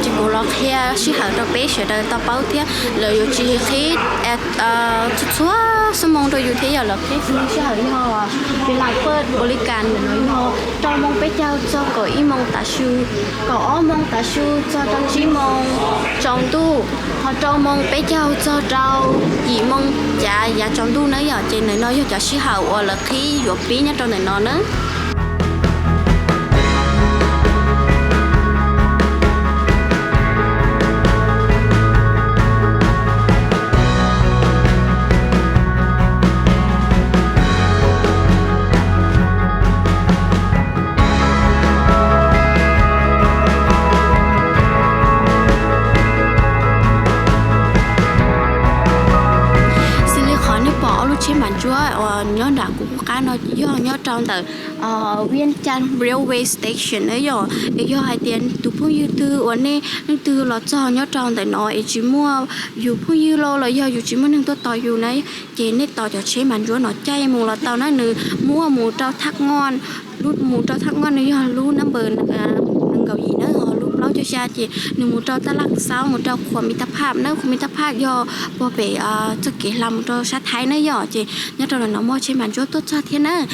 Ces kuv los qhia sij hawm rau peb sawv daws tau paub thiab lawv yuav tsis qhib txhua txhua xuab moos rau yus thiab yog lawv qhib sij hawm yog peb laj pawj ua li kas ntawm no yog rau moos peb caug txog kaum ib moos tav su, kaum ob moos tav su txog rau tsib moos tsaus ntuj, ho rau moos peb caug txog rau yim moos cav yav tsaus ntuj na yom. Ces ntawm no yog cov sij hawm uas lawv qhib yuav pib nyob rau ntawm no na. Xws li qhov nej pom ob lub tsheb npas ntsuab uas nyob nram kuv qab no yog nyob rau ntawm Vientiane Railway Station na yom. Es yog hais tias tus phooj ywg twg uas nej leej twg los txog nyob rau ntawm no es tsis muaj yus phooj ywg los los yog yus tsis muaj neeg tuaj tos yus na, ces nej tos cov tsheb npas ntsuab no caij mus los tau na. Nws muaj mus rau Thaj Ngoj, lub mus rau Thaj Ngoj nws yog lub number nees nkaum yim na, ho lub plaub caug xya ces nws mus rau Taj Laj Xauv mus rau Khuam Mis Taj Phaj na. Khuam Mis Taj Phaj yog puag pem txoj kev hla mus rau sab Thaib na yom. Ces nyob rau ntawm no muaj tsheb npas ntsuab tuaj txog thiab na.